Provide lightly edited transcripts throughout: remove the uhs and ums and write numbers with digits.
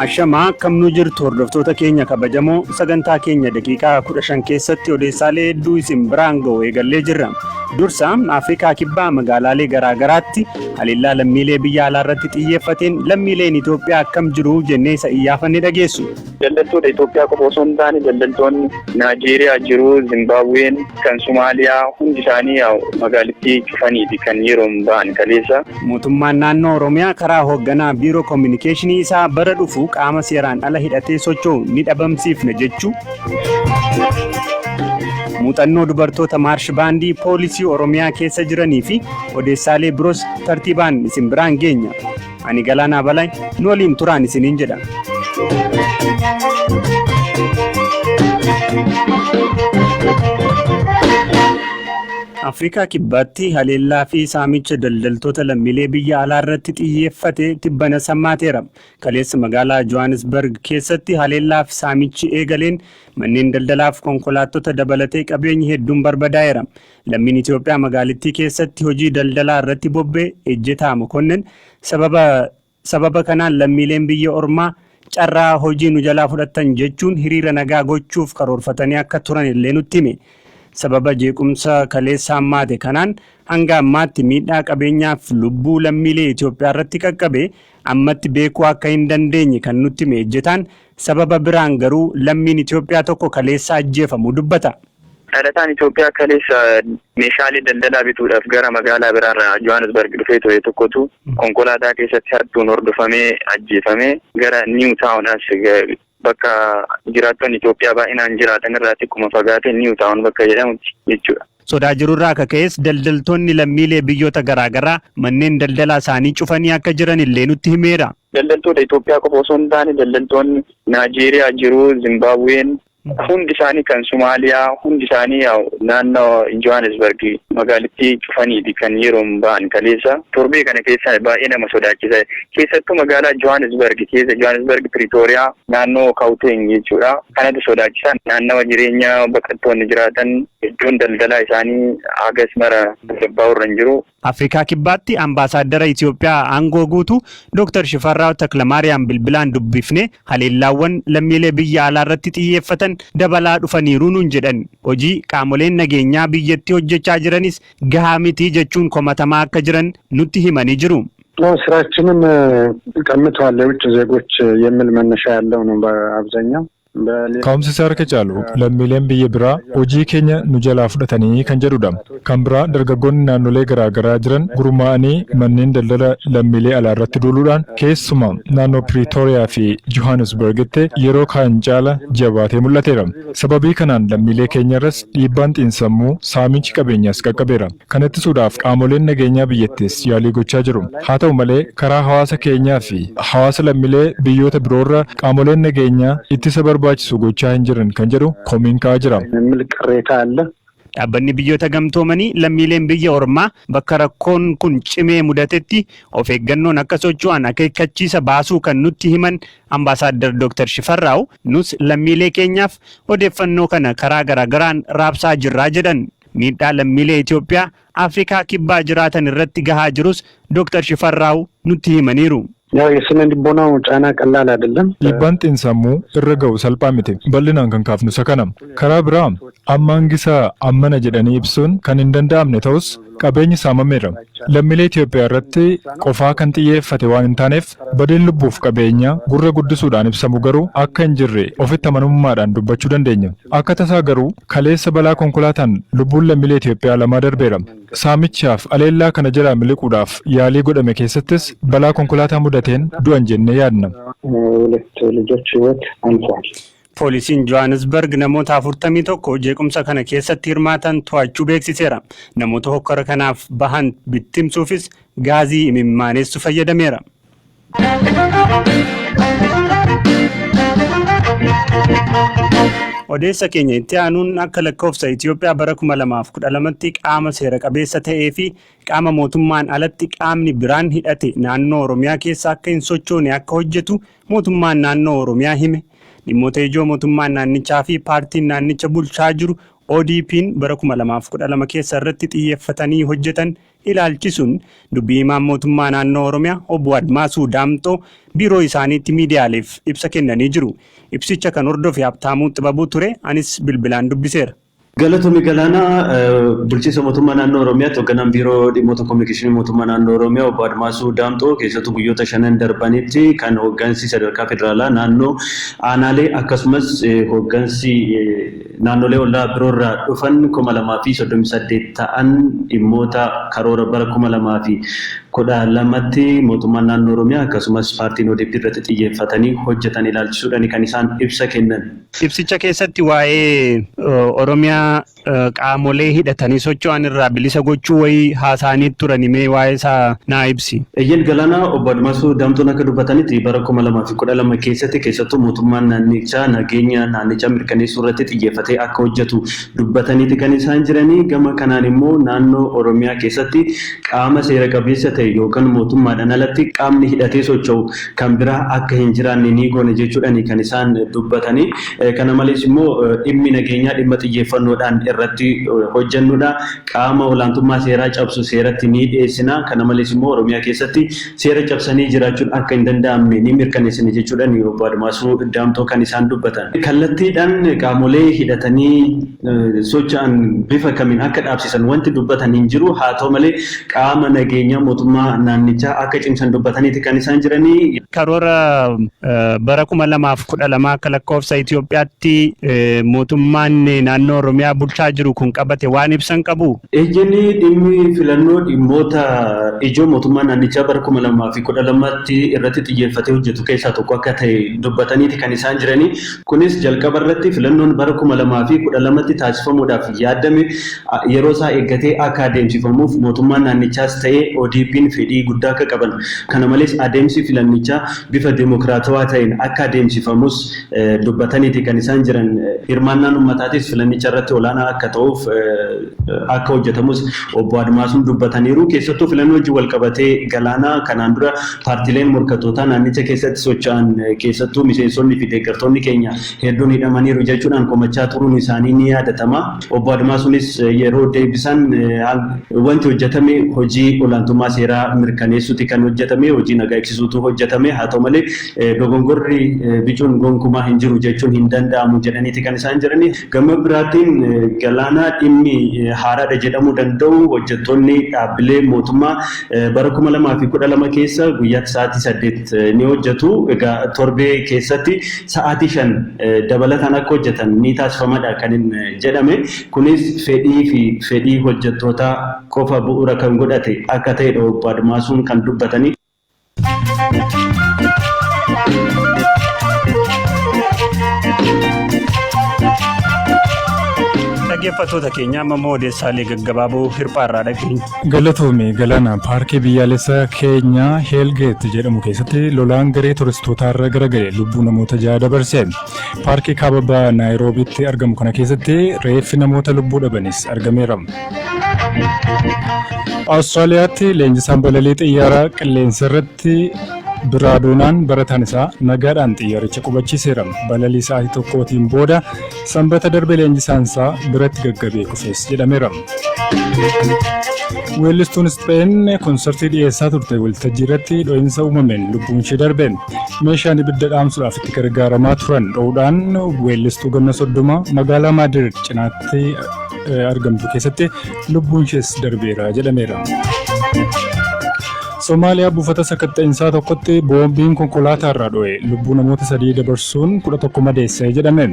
Ashamaa akkam nu jirtu hordoftoota keenya kabajamoo sagantaa keenya daqiiqaa 15 keessatti odeessaalee hedduu isin biraan ga'u eegallee jirra. Dursa Afrikaa Kibbaa magaalaalee garaa garaatti haleellaa lammiilee biyya alaa irratti xiyyeeffateen lammiileen Itoophiyaa akkam jiru jennee isa iyyaafanne dhageessu. Daldaltoota Itoophiyaa qofa osoo hin taane daldaltoonni Naajeeriyaa jiru, Zimbaabuween, kan Somaaliyaa hundi isaanii magaalittii cufaniiti kan yeroon ba'an kaleessa. Mootummaan naannoo Oromiyaa karaa hoogganaa biiroo koominikeeshinii isaa bara dhufu qaama seeraan ala hidhatee socho'u ni dhabamsiifna jechuu. Muuxannoo dubartoota maarsh baandii poolisii Oromiyaa keessa jiranii fi odeessaalee biroos tartiibaan isin biraan geenya. Ani Galaanaa Balaay nu waliin turaan isiniin jedha. Afrikaa Kibbaatti haleellaa fi saamicha daldaltoota lammiilee biyya alaa irratti xiyyeeffate tibbana sammaateera. Kaleessa magaalaa Johannesburg keessatti haleellaa fi saamichi eegaleen manneen daldalaaf konkolaattota dabalatee qabeenyi hedduun barbadaa'eera. Lammiin Itoophiyaa magaalittii keessatti hojii daldalaa irratti bobba'e Ejjetaa Mokonnin sababa sababa kanaan lammiileen biyya ormaa carraa hojii nu jalaa fudhattan jechuun hiriira nagaa gochuuf karoorfatanii akka turan illee nutti hime. Sababa jeequmsa kaleessa hammaate kanaan hanga ammaatti miidhaa qabeenyaaf lubbuu lammiilee Itoophiyaa irratti qaqqabe ammatti beekuu akka hin dandeenye kan nutti hime Ejjetaan sababa biraan garuu lammiin Itoophiyaa tokko kaleessa ajjeefamuu dubbata. Dhalataan Itoophiyaa kaleessa meeshaalee daldalaa bituudhaaf gara magaalaa biraarraa Johannesburg dhufee ture tokkotu konkolaataa keessatti hattuun hordofamee ajjeefame gara New Town as bakka jiraattonni Itoophiyaa baay'inaan jiraatan irraa xiqquma fagaatee New Town bakka jedhamutti jechuudha. Sodaa jirurraa akka ka'es daldaltoonni lammiilee biyyoota garaagaraa manneen daldalaa isaanii cufanii akka jiran illee nutti himeera. Daldaltoota Itoophiyaa qofa osoo hin taane daldaltoonni Naajeeriyaa jiru, Zimbaabuween, hundi isaanii kan Somaaliyaa hundi isaanii naannoo Johannesburg magaalittii cufaniiti kan yeroon ba'an kaleessa. Torbee kana keessa baay'ee nama sodaachisa. Keessattuu magaalaa Johannesburg keessa Johannesburg Pretoria naannoo Gauteng jechuudha. Kanatu sodaachisa. Naannawa jireenyaa baqattoonni jiraatan iddoon daldalaa isaanii hagas mara tasgabbaa'uu irra hin jiru. Afrikaa Kibbaatti Ambaasaaddara Itoophiyaa aangoo guutuu Dooktar Shifarraaw Taklamaariyaam bilbilaan dubbifne haleellaawwan lammiilee biyya alaa irratti xiyyeeffatan dabalaa dhufaniiru nuun jedhan. Hojii qaamoleen nageenyaa biyyattii hojjechaa jiranis gahaa miti jechuun komatamaa akka jiran nutti himanii jiru. ስራችንን ቀምተዋል የውጭ ዜጎች የሚል መነሻ ያለው ነው በአብዛኛው። Ka'umsi isaa harka caalu lammiileen biyya biraa hojii keenya nu jalaa fudhatanii kan jedhudha. Kan biraa dargaggoonni naannolee garaa garaa jiran gurmaa'anii manneen daldala lammiilee alaa irratti duuluudhaan keessumaa naannoo Piriitooriyaa fi Johannesburgitti yeroo kaan caala jabaatee mul'ateera. Sababii kanaan lammiilee keenya irras dhiibbaan xiinsammuu saamichi qabeenyaas qaqqabeera. Kana ittisuudhaaf qaamoleen nageenyaa biyyattis yaalii gochaa jiru. Haa ta'u malee karaa hawaasa keenyaa fi hawaasa lammiilee biyyoota biroorra qaamoleen nageenyaa ittisa barbaachisu gochaa hin jiran kan jedhu komiin ka'aa jira. የሚል ቅሬታ አለ። Dhaabbanni biyyoota gamtoomanii lammiileen biyya ormaa bakka rakkoon kun cimee mudatetti of eeggannoon akka socho'an akeekkachiisa baasuu kan nutti himan Ambaasaadder Dr. Shifarraaw nus lammiilee keenyaaf odeeffannoo kana karaa garaagaraan raabsaa jirraa jedhan. Miidhaa lammiilee Itoophiyaa Afrikaa Kibbaa jiraatan irratti gahaa jirus Dr. Shifarraaw nutti himaniiru. ያው የስነ ልቦናው ጫና ቀላል አይደለም። Dhiibbaan xiinsammuu irra ga'u salphaa miti. Bal'inaan kan kaafnu isa kana. Karaa biraa amma hangisaa ammana jedhanii ibsuun kan hin danda'amne ta'us qabeenyi saamameera. Lammiilee Itoophiyaa irratti qofaa kan xiyyeeffate waan hin taaneef badeen lubbuuf qabeenyaa gurra guddisuudhaan ibsamu garuu akka hin jirre ofitti amanamummaadhaan dubbachuu dandeenya. Akka tasaa garuu kaleessa balaa konkolaataan lubbuun lammiilee Itoophiyaa lamaa darbeera. Saamichaaf aleellaa kana jalaa miliquudhaaf yaalii godhame keessattis balaa konkolaataa mudateen du'an jennee yaadna. ሁለት ልጆች ህይወት አልፏል። Poolisiin Johannesburg namoota 41 jeequmsa kana keessatti hirmaatan to'achuu beeksiseera. Namoota hokkora kanaaf bahan bittimsuufis gaazii imimmaanessu fayyadameera. Odeessa keenya itti aanuun akka lakkoofsa Itoophiyaa bara 2012tti qaama seera qabeessa ta'ee fi qaama mootummaan alatti qaamni biraan hidhate naannoo Oromiyaa keessa akka hin sochoone akka hojjetu mootummaan naannoo Oromiyaa hime. Dhimmoota ijoo mootummaan naannichaa fi paartiin naannicha bulchaa jiru ODP'n bara 2012 keessa irratti xiyyeeffatanii hojjetan ilaalchisuun dubbii himaan mootummaa naannoo Oromiyaa obbo Admaasuu Daamxoo biiroo isaaniitti miidiyaaleef ibsa kennanii jiru. Ibsicha kan hordofe Habtaamuu Xibabuu ture, anis bilbilaan dubbiseera. Galatoomi Galaanaa. Bulchiinsa mootummaa naannoo Oromiyaatti hoogganaan biiroo dhimmoota koominikeeshinii mootummaa naannoo Oromiyaa obbo Admaasuu Daamxoo keessattuu guyyoota shanan darbanitti kan hooggansi sadarkaa federaalaa, naannoo, aanaalee akkasumas hooggansi naannolee ollaa biroorraa dhufan 2038 ta'an dhimmoota karoora bara 2012tti mootummaan naannoo Oromiyaa akkasumas paartiin ODP irratti xiyyeeffatanii hojjetan ilaalchisuudhaan kan isaan ibsa kennan. Ibsicha keessatti waa'ee Oromiyaa qaamolee hidhatanii socho'an irraa bilisa gochuu wayii haasa'anii turan, mee waa'ee isaa naa ibsi. Eeyyeen Galaanaa, obbo Admaasuu Daamxoon akka dubbatanitti bara 2012 keessatti keessattuu mootummaan naannichaa nageenya naannichaa mirkaneessuu irratti xiyyeeffatee akka hojjetu dubbataniiti kan isaan jiranii. Gama kanaan immoo naannoo Oromiyaa keessatti qaama seera qabeessa ta'e yookaan mootummaadhaan alatti qaamni hidhatee socho'u kan biraa akka hin jiraanne ni goone jechuudhaan kan isaan dubbatanii. Kana malees immoo dhimmi nageenyaa dhimma xiyyeeffannoodhaan irratti hojjennudha. Qaama olaantummaa seeraa cabsu seeratti ni dhiyeessina. Kana malees immoo Oromiyaa keessatti seera cabsanii jiraachuun akka hin danda'amne ni mirkaneessina jechuudhaan obbo Admaasuu Daamxoo kan isaan dubbatan. Kallattiidhaan qaamolee hidhatanii socho'an bifa kamiin akka dhaabsisan wanti dubbatan hin jiru. Haa ta'u malee qaama nageenyaa mootummaa naannichaa akka cimsan dubbataniiti kan isaan jiranii. Karoora bara 2012 akka lakkoofsa Itoophiyaatti mootummaan naannoo Oromiyaa bulchaa jiru kun qabate waan ibsan qabu. Ejjenni dhimmi filannoo dhimmoota ijoo mootummaa naannichaa bara 2012tti irratti xiyyeeffatee hojjetu keessaa tokko akka ta'e dubbataniiti kan isaan jiranii. Kunis jalqaba irratti filannoon bara 2012tti taasifamuudhaaf yaadame yeroo isaa eeggatee akka adeemsifamuuf mootummaan naannichaas ta'ee ODP'n fedhii guddaa akka qaban. Kana malees adeemsi filannichaa bifa deemokiraatawaa ta'een akka adeemsifamus dubbataniiti kan isaan jiran. Hirmaannaan uummataatis filannicha irratti olaanaa akka ta'uuf akka hojjetamus obbo Admaasuun dubbataniiru. Keessattuu filannoo wajjin wal qabatee Galaanaa, kanaan dura paartileen morkattootaa naannicha keessatti socho'an, keessattuu miseensonni fi deeggartoonni keenya hedduun hidhamaniiru jechuudhaan komachaa turuun isaanii ni yaadatama. Obbo Admaasuunis yeroo deebisan wanti hojjetame hojii olaantummaa seeraa mirkaneessuuti kan hojjetame, hojii nagaa eegsisuutu hojjetame, haa ta'u malee dogongorri bicuun gonkumaa hin jiru jechuun hin danda'amu jedhaniiti kan isaan jirani. Gama biraatiin Galaanaa, dhimmi haaraadha jedhamuu danda'u hojjettoonni dhaabbilee mootummaa bara 2012 keessa guyyaatti sa'aatii 8 ni hojjetu. Egaa torbee keessatti sa'aatii 5 dabalataan akka hojjetan ni taasifamadha kan jedhame. Kunis fedhii fi fedhii hojjettootaa qofa bu'uura kan godhate akka ta'edha obbo Admaasuun kan dubbatanii. Dhaggeeffattoota keenya, amma immoo odeessaalee gaggabaaboo hirphaarraa dhageenya. Galatoome Galaana. Paarkii biyyaalessaa Keenyaa Heelgeet jedhamu keessatti lolaan garee turistootaarra garagale lubbuu namoota 6 dabarse. Paarkii kaaba baha Naayiroobiitti argamu kana keessatti reeffi namoota lubbuu dhabanis argameera. Awustiraaliyaatti leenjisaan balalii xiyyaaraa qilleensa irratti biraadoonaan barataan isaa nagaadhaan xiyyaaricha qubachiiseera. Balalii sa'aatii tokkootiin booda sanbata darbe leenjisaan isaa biratti gaggabee kufees jedhameera. Weellistuun Ispeen konsartii dhiyeessaa turte waltajjii irratti dho'iinsa uumameen lubbuun ishee darbe. Meeshaan ibidda dhaamsuudhaaf itti gargaaramaa turan dho'uudhaan weellistuu ganna 30 magaalaa Maadrid cinaatti argamtu keessatti lubbuun ishees darbeera jedhameera. Somaaliyaa buufata sakatta'insaa tokkotti boombiin konkolaataa irraa dho'e lubbuu namoota 3 dabarsuun 11 madeesse jedhame.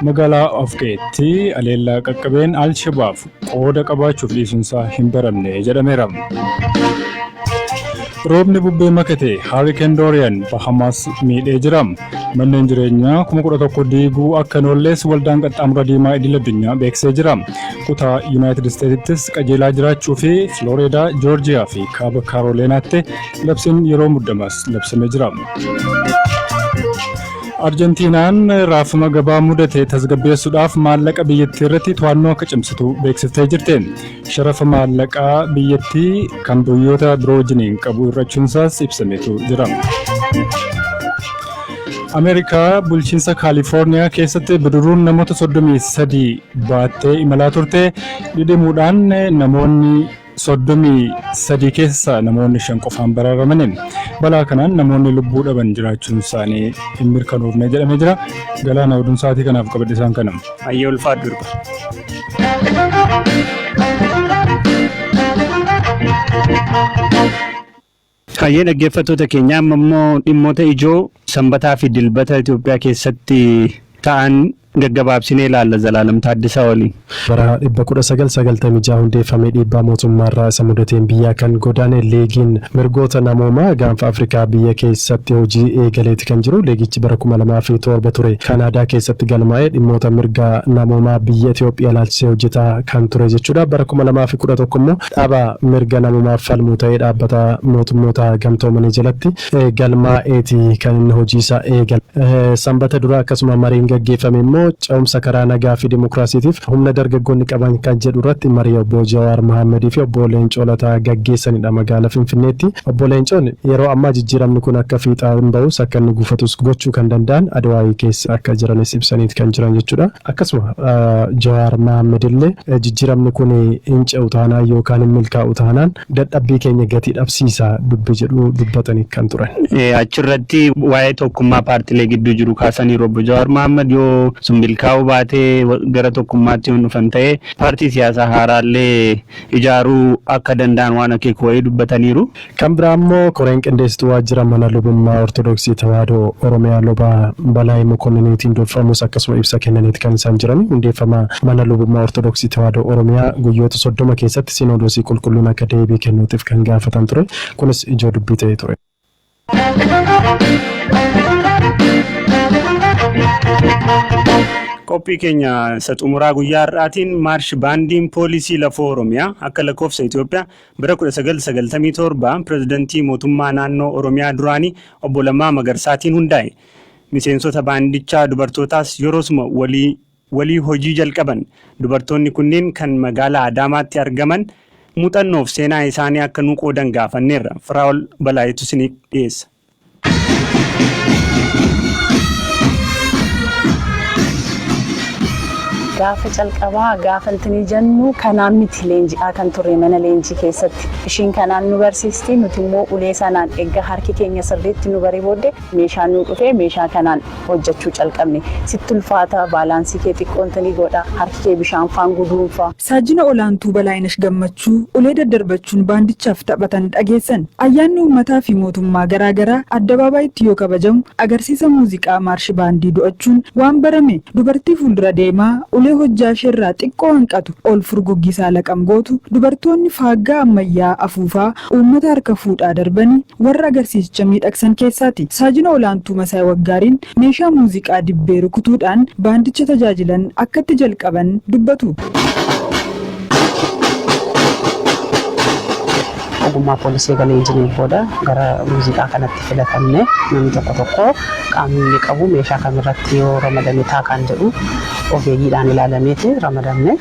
Magaalaa Afgeetti aleellaa qaqqabeen Al-Shabaab qooda qabaachuuf dhiisuunsaa hin baramne jedhameera. Roobni bubbee makate Hurricane Dorian Bahamas miidhee jira. Manneen jireenyaa 11,000 diiguu akka hin oolles waldaan qaxxaamura diimaa idil addunyaa beeksisee jira. Kutaa Yuunaayitid Isteetittis qajeelaa jiraachuu fi Floriidaa, Joorjiyaa fi kaaba Kaaroleenaatti labsiin yeroo muddamaas labsamee jira. Arjentiinaan raafama gabaa mudate tasgabbeessuudhaaf maallaqa biyyattii irratti to'annoo akka cimsitu beeksiftee jirti. Sharafa maallaqaa biyyattii kan biyyoota biroo wajjiniin qabu hir'achuunsaas ibsameetu jira. Ameerikaa bulchiinsa Kaalifoorniyaa keessatti bidiruun namoota 33 baattee imalaa turte dhidhimuudhaan namoonni 33 keessa namoonni 5 qofaan baraaramani. Balaa kanaan namoonni lubbuu dhaban jiraachuun isaanii hin mirkanoofne jedhamee jira. Galaana, oduun sa'aatii kanaaf qabadhe isaan kana. Hayyee, ulfaadhu irba. Hayyee, dhaggeeffattoota keenya, amma immoo dhimmoota ijoo sanbataa fi dilbata Itoophiyaa keessatti ta'an gaggabaabsinee ilaalla Zalaalam Taaddasaa waliin. Bara 1996 hundeeffamee dhiibbaa mootummaarraa isa mudateen biyyaa kan godaane Liigiin Mirgoota Namoomaa Gaanfa Afrikaa biyya keessatti hojii eegaleeti kan jiru. Liigichi bara 2007 ture Kanaadaa keessatti galmaa'ee dhimmoota mirga namoomaa biyya Itoophiyaa ilaalchisee hojjetaa kan ture jechuudha. Bara 2011 immoo dhaaba mirga namoomaaf falmu ta'ee Dhaabbata Mootummoota Gamtoomanii jalatti galmaa'eeti kan inni hojii isaa eegale. Sanbata duraa akkasuma mariin gaggeeffame immoo ce'umsa karaa nagaa fi dimokiraasiitiif humna dargaggoonni qaban kan jedhu irratti marii obbo Jawaar Mohaammadii fi obbo Leencoo Lataa gaggeessanidha magaala Finfinneetti. Obbo Leencoon yeroo ammaa jijjiiramni kun akka fiixaan bahus akka inni gufatus gochuu kan danda'an Adawaayii keessa akka jiranis ibsaniiti kan jiran jechuudha. Akkasuma Jawaar Mohaammed illee jijjiiramni kun hin ce'u taanaan yookaan hin milkaa'u taanaan dadhabbii keenya gatii dhabsiisa dubbi jedhu dubbatanii kan turan. Achirratti waa'ee tokkummaa paartilee gidduu jiru kaasaniiru obbo Jawaar Mohaammed. Yoo sun milkaa'uu baatee, gara tokkummaatti yoo dhufan ta'e, paartii siyaasaa haaraallee ijaaruu akka danda'an waan akeeku wayii dubbataniiru. Kan biraa immoo koreen qindeessituu waajjira mana lubummaa Ortodoksii Tawaahidoo Oromiyaa Luba Balaay Mokonniiniitiin durfamus akkasuma ibsa kennaniiti kan isaan jiran. Hundeeffama mana lubummaa Ortodoksii Tawaahidoo Oromiyaa guyyoota 30 keessatti Sinoodosii Qulqulluun akka deebii kennuutiif kan gaafatan ture. Kunis ijoo dubbii ta'ee ture. Qophii keenya isa xumuraa guyyaa har'aatiin maarsh baandiin poolisii lafoo Oromiyaa akka lakkoofsa Itoophiyaa bara 1997 pirezidantii mootummaa naannoo Oromiyaa duraanii obbo Lammaa Magarsaatiin hundaa'e. Miseensota baandichaa dubartootaas yeroosuma walii walii hojii jalqaban. Dubartoonni kunneen kan magaalaa Adaamaatti argaman muuxannoof seenaa isaanii akka nu qoodan gaafanneerra. Firaa'ol Balaayitu isinii dhiyeessa. Gaafa calqabaa gaafa intinii jennu kanaan miti leenji'aa kan turre mana leenjii keessatti. Ishiin kanaan nu barsiisti, nuti immoo ulee sanaan erga harki keenya sirriitti nu baree booddee meeshaan nu dhufee meeshaa kanaan hojjechuu calqabne. Sitti ulfaata, baalaansii kee xiqqoo intinii godha, harki kee bishaan faan guduunfa. Saajina Olaantuu Balaayinash Gammachuu ulee daddarbachuun baandichaaf taphatan dhageessan. Ayyaanni uummataa fi mootummaa garaa garaa addabaabaayitti yoo kabajamu agarsiisa muuziqaa maarshi baandii do'achuun waan barame. Dubartii fuuldura deemaa ulee hojjaa isheerraa xiqqoo hanqatu ol furguggisaa laqam gootu, dubartoonni faaggaa ammayyaa afuufaa uummata harka fuudhaa darbanii warra agarsiisicha miidhagsan keessaati. Saajina Olaantuu Masaay Waggaariin meeshaa muuziqaa dibbee rukutuudhaan baandicha tajaajilan akkatti jalqaban dubbatu. Ogummaa poolisii eega leenjineen booda gara muuziqaa kanatti filatamne. Namni tokko tokko qaamni inni qabu meeshaa kamirratti yoo ramadame ta'a kan jedhu ogeeyyiidhaan ilaalameeti ramadamne.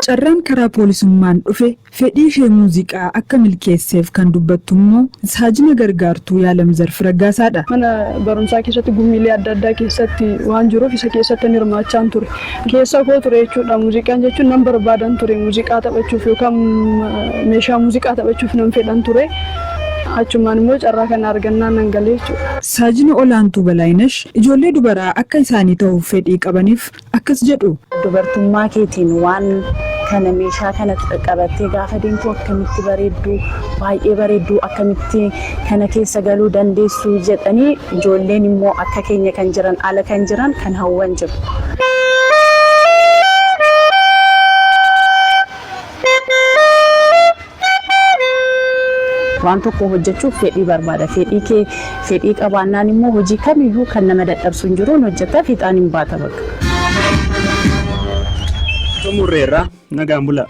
Carraan karaa poolisummaan dhufe fedhii ishee muuziqaa akka milkeesseef kan dubbattu immoo Saajina Gargaartuu Yaalamzarf Raggaasaadha. Mana barumsaa keessatti gummiilee adda addaa keessatti waan jiruuf isa keessatti hirmaachaan ture. Keessa koo ture jechuudha. Muuziqaan jechuun nan barbaadan ture, muuziqaa taphachuuf yookaan meeshaa muuziqaa taphachuuf nan fedhan ture. Achumaan immoo carraa kana argannaan nan galee jechuudha. Saajina Olaantuu Balaayinash ijoollee dubaraa akka isaanii ta'uuf fedhii qabaniif akkas jedhu. Dubartummaa keetiin waan kana, meeshaa kana qabattee gaafa deemtu akkamitti bareeddu, baay'ee bareeddu, akkamitti kana keessa galuu dandeessu jedhanii ijoolleen immoo akka keenya kan jiran, ala kan jiran kan hawwan jiru. Waan tokko hojjechuuf fedhii barbaada. Fedhii kee, fedhii qabaannaan immoo hojii kamiyyuu kan nama dadhabsu hin jiru, hojjeta, fiixaan hin baata bakka. Xumurreerra, nagaan bulaa.